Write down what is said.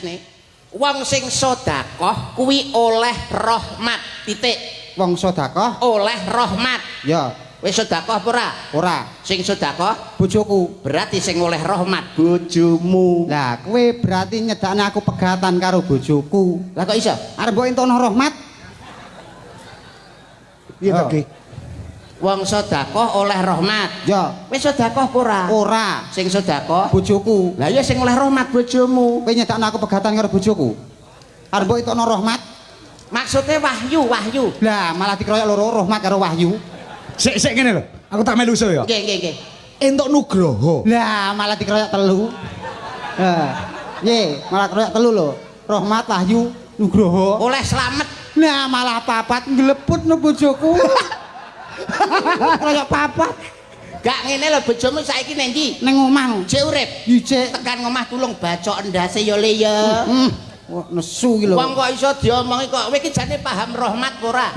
hadis nih. Wong sing sedekah kuwi oleh rahmat. Titik. Wong sedekah Oleh rahmat. Ya. Wis sedekah apa ora? Ora. Sing sedekah Bojoku. Berarti sing oleh rahmat bojomu. Lah, kowe berarti nyedakne aku pegatan karo bojoku. Lah, kok iso? Arep mbok entukno rahmat? Piye to, Oh. Ki? Wong sedekah oleh rahmat. Ya. Wis sedekah apa ora? Ora. Sing sedekah Bojoku. Lah ya, sing oleh rahmat bojomu. Kowe nyedakne aku pegatan karo bojoku. Arep mbok entukno rahmat? Maksudnya wahyu, wahyu. Lah, malah dikeroyok loro, rahmat karo wahyu. Sik, sik, ngene lho. Aku tak melu usul ya. Nggih. Entuk nugroho. Lah, malah dikeroyok telu. Lah, piye? Malah keroyok telu lho. Rahmat, wahyu, nugroho. Oleh slamet. Nah, malah papat, ngleput no bojoku. Keroyok papat. Gak, ngene lho, bojomu saiki neng ndi? Ning omah. Jek urip. Ijek. Tekan ngomah tulung bacok endase ya, Le, ya. Wah, nesu iki lho. Wong kok iso diomongi kok. Kowe iki jane paham rahmat apa ora?